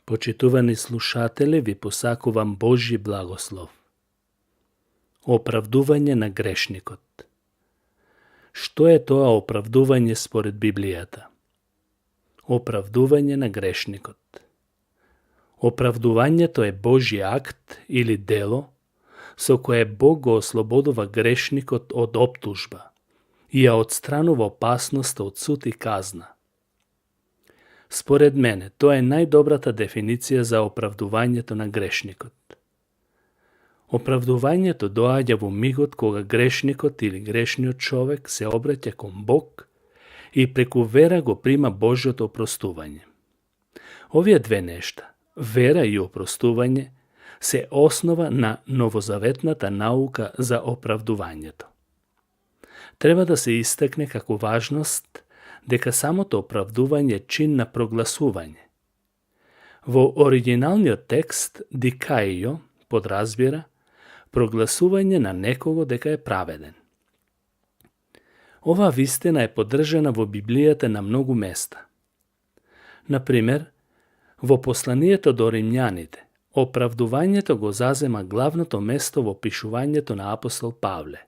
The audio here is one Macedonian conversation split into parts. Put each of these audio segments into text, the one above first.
Почитувани слушатели, ви посакувам Божји благослов. Оправдување на грешникот. Што е тоа оправдување според Библијата? Оправдување на грешникот. Оправдувањето е Божји акт или дело со кое Бог го ослободува грешникот од оптужба и ја отстранува опасноста од суд и казна. Според мене, тоа е најдобрата дефиниција за оправдувањето на грешникот. Оправдувањето доаѓа во мигот кога грешникот или грешниот човек се обраќа кон Бог и преку вера го прима Божјото опростување. Овие две нешта, вера и опростување, се основа на новозаветната наука за оправдувањето. Треба да се истакне како важност дека самото оправдување е чин на прогласување. Во оригиналниот текст, дикаио подразбира прогласување на некого дека е праведен. Оваа вистина е поддржана во Библијата на многу места. Например, во посланието до римјаните, оправдувањето го зазема главното место во пишувањето на апостол Павле.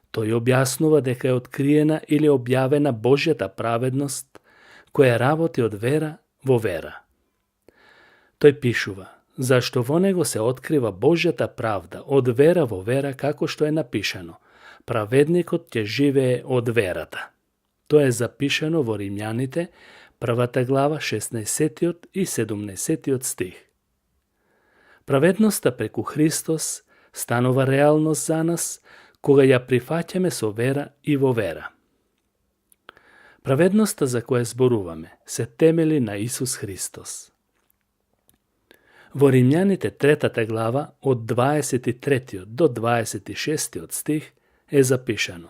Тој објаснува дека е откриена или објавена Божјата праведност, која работи од вера во вера. Тој пишува, зашто во него се открива Божјата правда од вера во вера, како што е напишано, праведникот ќе живее од верата. Тоа е запишано во Римјаните, 1 глава, 16 и 17 стих. Праведноста преку Христос станува реалност за нас, кога ја прифаќаме со вера и во вера. Праведноста за која зборуваме се темели на Исус Христос. Во Римјаните 3 глава од 23 до 26 стих е запишано: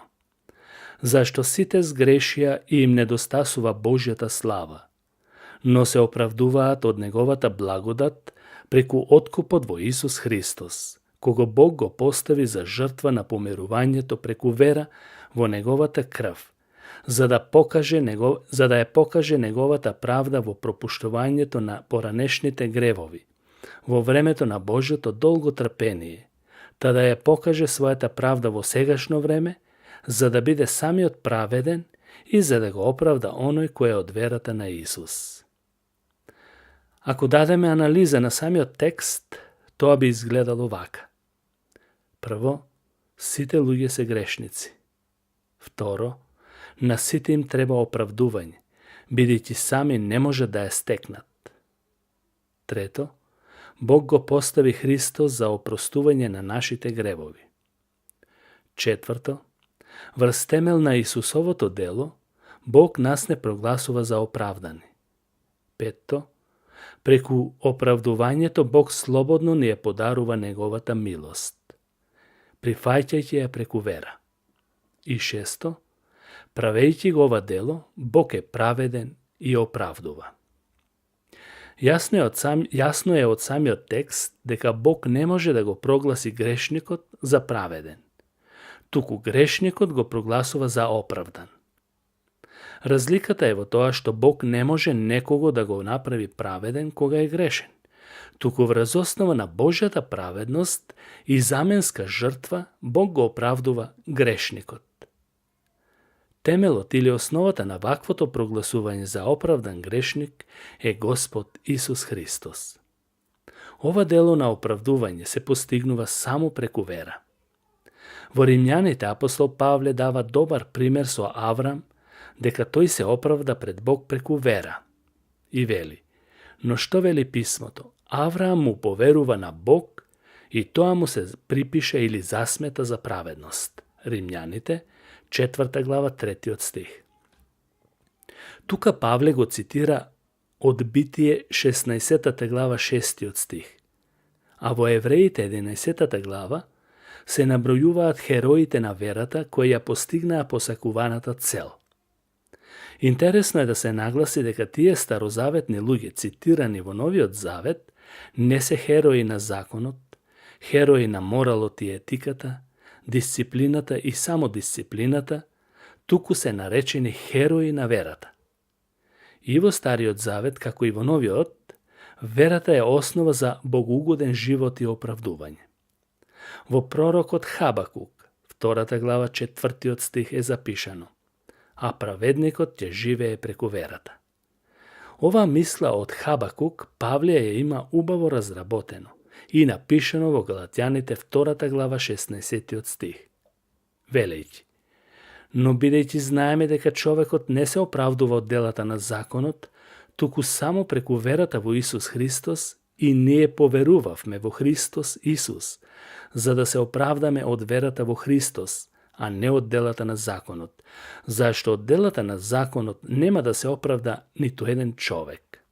зашто сите сгрешија и им недостасува Божјата слава, но се оправдуваат од неговата благодат преку откупот во Исус Христос, кого Бог го постави за жртва на помирувањето преку вера во неговата крв, за да ја покаже неговата правда во пропуштувањето на поранешните гревови, во времето на Божјото долго трпение, та да ја покаже својата правда во сегашно време, за да биде самиот праведен и за да го оправда оној кој е од верата на Исус. Ако дадеме анализа на самиот текст, тоа би изгледало вака. Прво, сите луѓе се грешници. Второ, на сите им треба оправдување, бидејќи сами не може да ја стекнат. Трето, Бог го постави Христос за опростување на нашите гревови. Четврто, врз темел на Исусовото дело, Бог нас не прогласува за оправдани. Петто, преку оправдувањето Бог слободно ни ја подарува неговата милост, прифаќајќи ја преку вера. И шесто, правејќи го ова дело, Бог е праведен и оправдува. Јасно е од самиот текст дека Бог не може да го прогласи грешникот за праведен, туку грешникот го прогласува за оправдан. Разликата е во тоа што Бог не може некого да го направи праведен кога е грешен, туку врз основа на Божјата праведност и заменска жртва Бог го оправдува грешникот. Темелот или основата на ваквото прогласување за оправдан грешник е Господ Исус Христос. Ова дело на оправдување се постигнува само преку вера. Во Римјаните апостол Павле дава добар пример со Аврам, дека тој се оправда пред Бог преку вера. И вели, но што вели писмото? Авраам му поверува на Бог и тоа му се припише или засмета за праведност. Римјаните, 4 глава, 3 стих. Тука Павле го цитира од Битие 16 глава, 6 стих. А во Евреите 11 глава се набројуваат хероите на верата кои ја постигнаа посакуваната цел. Интересно е да се нагласи дека тие старозаветни луѓе цитирани во Новиот Завет не се херои на законот, херои на моралот и етиката, дисциплината и самодисциплината, туку се наречени херои на верата. И во Стариот Завет, како и во Новиот, Верата е основа за богоугоден живот и оправдување. Во пророкот Хабакук, 2 глава, 4 стих е запишано: а праведникот ќе живее преку верата. Ова мисла од Хабакук Павле ја има убаво разработено и напишано во Галатјаните 2 глава 16 стих. Велејќи: но бидејќи знаеме дека човекот не се оправдува од делата на законот, туку само преку верата во Исус Христос, и ние поверувавме во Христос Исус, за да се оправдаме од верата во Христос, а не од делата на законот, зашто од делата на законот нема да се оправда ниту еден човек.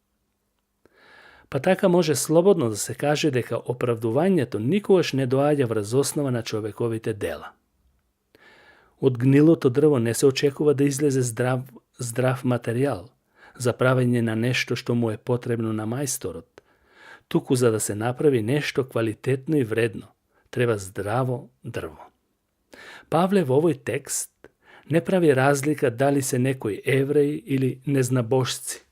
Па така може слободно да се каже дека оправдувањето никогаш не доаѓа врз основа на човековите дела. Од гнилото дрво не се очекува да излезе здрав материјал за правење на нешто што му е потребно на мајсторот. Туку за да се направи нешто квалитетно и вредно, треба здраво дрво. Павле во овој текст не прави разлика дали се некои евреи или незнабожци.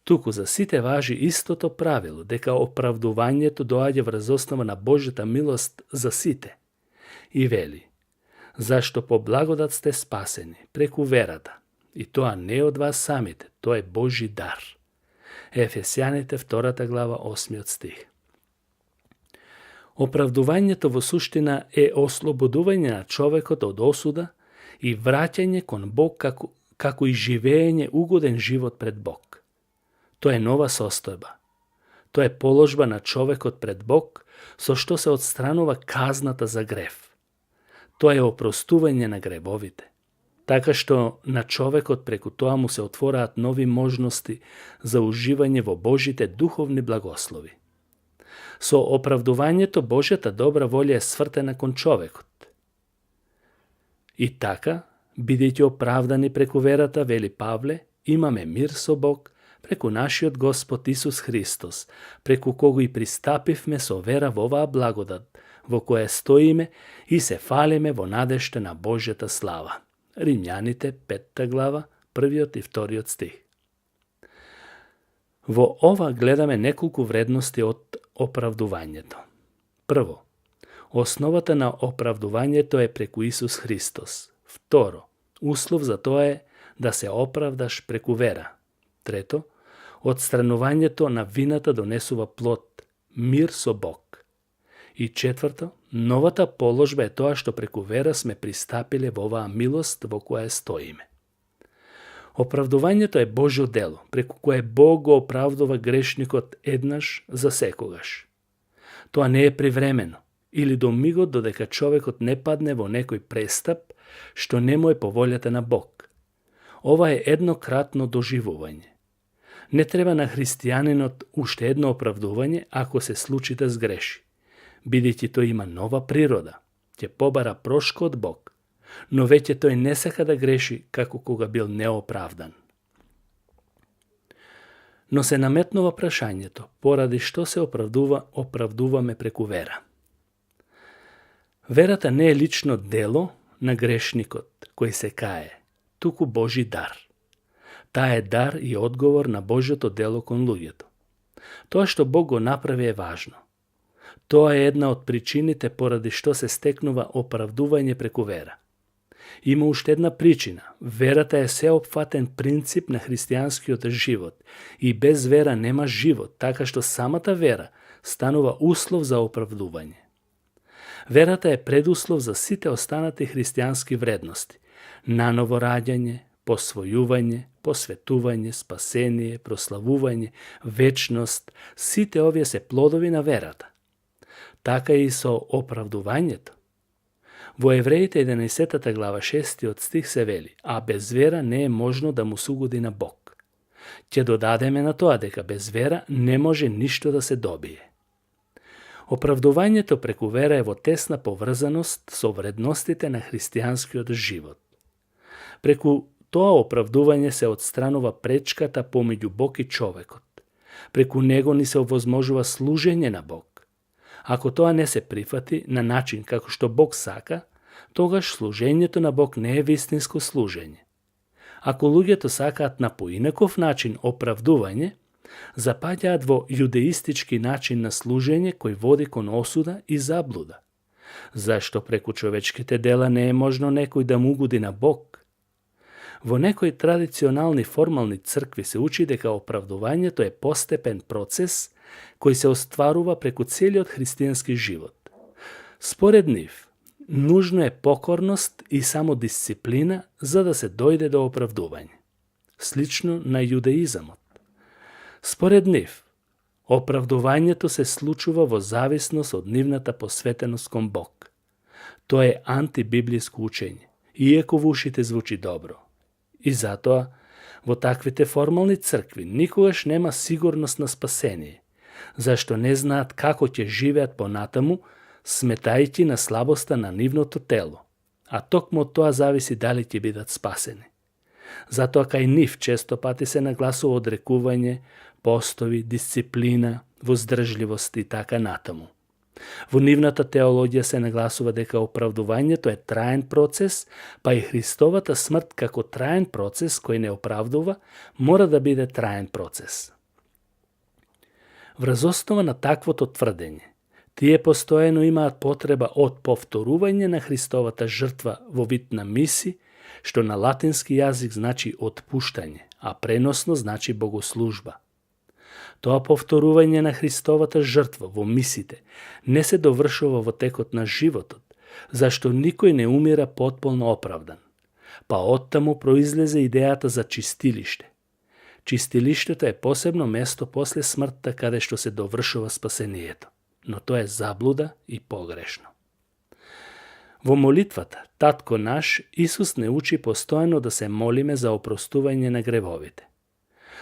Туку за сите важи истото правило, дека оправдувањето доаѓа врз основа на Божјата милост за сите. И вели: зашто по благодат сте спасени преку верата, и тоа не од вас самите, тоа е Божји дар. Ефесјаните 2 глава 8 стих. Оправдувањето во суштина е ослободување на човекот од осуда и враќање кон Бог како и живење угоден живот пред Бог. Тоа е нова состојба. Тоа е положба на човекот пред Бог, со што се отстранува казната за грев. Тоа е опростување на гревовите, така што на човекот преку тоа му се отвораат нови можности за уживање во Божите духовни благослови. Со оправдувањето Божјата добра волја е свртена кон човекот. И така, бидејќи оправдани преку верата, вели Павле, имаме мир со Бог преку нашиот Господ Исус Христос, преку кого и пристапивме со вера во оваа благодат, во која стоиме и се фалиме во надежта на Божјата слава. Римјаните 5 глава, 1 и 2 стих. Во ова гледаме неколку вредности од оправдувањето. Прво, основата на оправдувањето е преку Исус Христос. Второ, услов за тоа е да се оправдаш преку вера. Трето, отстранувањето на вината донесува плод, мир со Бог. И четврто, новата положба е тоа што преку вера сме пристапиле во оваа милост во која стоиме. Оправдувањето е Божјо дело, преку кое Бог го оправдува грешникот еднаш за секогаш. Тоа не е привремено, или до мигот додека човекот не падне во некој престап, што не му е по волјата на Бог. Ова е еднократно доживување. Не треба на христијанинот уште едно оправдување ако се случи да сгреши, бидејќи тој има нова природа, ќе побара прошка од Бог, но веќе тој не сака да греши како кога бил неоправдан. Но се наметнува прашањето, поради што се оправдуваме преку вера. Верата не е лично дело на грешникот кој се кае, туку Божи дар. Таа е дар и одговор на Божјото дело кон луѓето. Тоа што Бог го направи е важно. Тоа е една од причините поради што се стекнува оправдување преку вера. Има уште една причина. Верата е сеопфатен принцип на христијанскиот живот и без вера нема живот, така што самата вера станува услов за оправдување. Верата е предуслов за сите останати христијански вредности: наново раѓање, посвојување, посветување, спасение, прославување, вечност. Сите овие се плодови на верата. Така и со оправдувањето. Во Евреите 11 глава 6 стих се вели: а без вера не е можно да му се угоди на Бог. Ќе додадеме на тоа дека без вера не може ништо да се добие. Оправдувањето преку вера е во тесна поврзаност со вредностите на христијанскиот живот. Преку тоа оправдување се отстранува пречката помеѓу Бог и човекот. Преку него ни се овозможува служење на Бог. Ако тоа не се прифати на начин како што Бог сака, тогаш служењето на Бог не е вистинско служење. Ако луѓето сакаат на поинаков начин оправдување, Zapaѓаат во јудеистички начин на служење кој води кон осуда и заблуда. Зашто преку човечките дела не е можно некој да му угоди на Бог? Во некои традиционални формални цркви се учи дека оправдувањето е постепен процес кој се остварува преку целиот христијански живот. Според нив, нужно е покорност и самодисциплина за да се дојде до оправдување. Слично на јудеизамот. Според нив, оправдувањето се случува во зависност од нивната посветеност кон Бог. Тоа е антибиблиско учење, иако во ушите звучи добро. И затоа, во таквите формални цркви никогаш нема сигурност на спасение, зашто не знаат како ќе живеат понатаму, сметајќи на слабоста на нивното тело, а токму од тоа зависи дали ќе бидат спасени. Затоа кај нив често пати се нагласува одрекување, постови, дисциплина, воздржливост и така натаму. Во нивната теологија се нагласува дека оправдувањето е траен процес, па и Христовата смрт како траен процес кој не оправдува, мора да биде траен процес. Врз основа на таквото тврдење, тие постојано имаат потреба од повторување на Христовата жртва во вид на миси, што на латински јазик значи отпуштање, а преносно значи богослужба. Тоа повторување на Христовата жртва во мисите не се довршува во текот на животот, зашто никој не умира потполно оправдан. Па оттаму произлезе идејата за чистилиште. Чистилиштето е посебно место после смртта каде што се довршува спасението, но тоа е заблуда и погрешно. Во молитвата, Татко наш, Исус не учи постојано да се молиме за опростување на гревовите.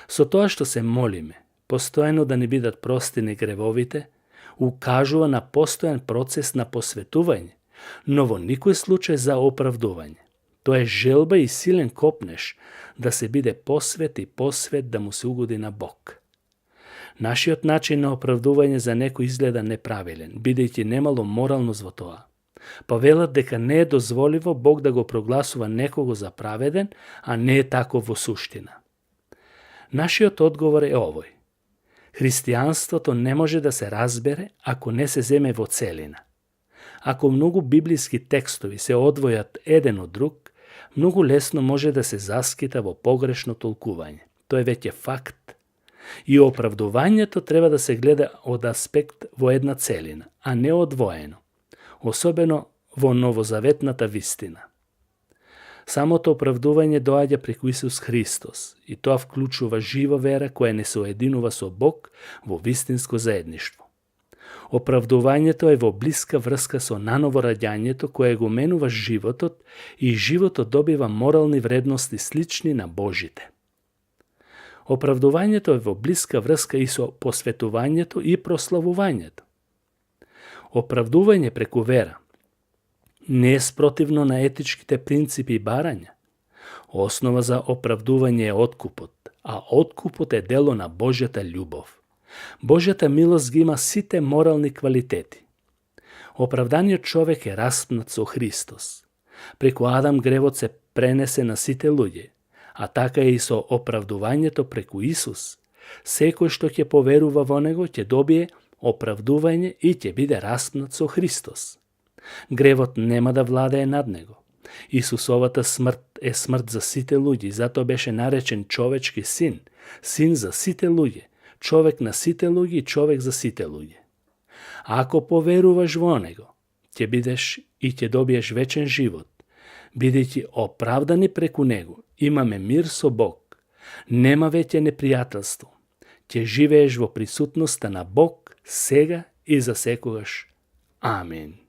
Со тоа што се молиме, постојано да ни бидат простени гревовите, укажува на постојан процес на посветување, но во никој случај за оправдување. Тоа е желба и силен копнеш да се биде посвет и посвет да му се угоди на Бог. Нашиот начин на оправдување за некој изгледа неправилен, бидејќи немало моралност во тоа. Па велат дека не е дозволиво Бог да го прогласува некого за праведен, а не е тако во суштина. Нашиот одговор е овој. Христијанството не може да се разбере ако не се земе во целина. Ако многу библиски текстови се одвојат еден од друг, многу лесно може да се заскита во погрешно толкување. Тоа е веќе факт. И оправдувањето треба да се гледа од аспект во една целина, а не одвоено, особено во новозаветната вистина. Самото оправдување доаѓа преку Исус Христос и тоа вклучува жива вера која не се уединува со Бог во вистинско заедништво. Оправдувањето е во блиска врска со наново раѓањето кое го менува животот и животот добива морални вредности слични на Божите. Оправдувањето е во блиска врска и со посветувањето и прославувањето. Оправдување преку вера не е спротивно на етичките принципи и барања. Основа за оправдување е откупот, а откупот е дело на Божјата љубов. Божјата милост ги има сите морални квалитети. Оправданиот човек е распнат со Христос. Преку Адам гревот се пренесе на сите луѓе, а така е и со оправдувањето преку Исус. Секој што ќе поверува во него ќе добие оправдување и ќе биде распнат со Христос. Гревот нема да владее над него. Исусовата смрт е смрт за сите луѓе, затоа беше наречен човечки син, син за сите луѓе, човек на сите луѓе и човек за сите луѓе. Ако поверуваш во него, ќе бидеш и ќе добиеш вечен живот, бидејќи оправдани преку него, имаме мир со Бог, нема веќе непријателство, ќе живееш во присутноста на Бог сега и за секогаш. Амин.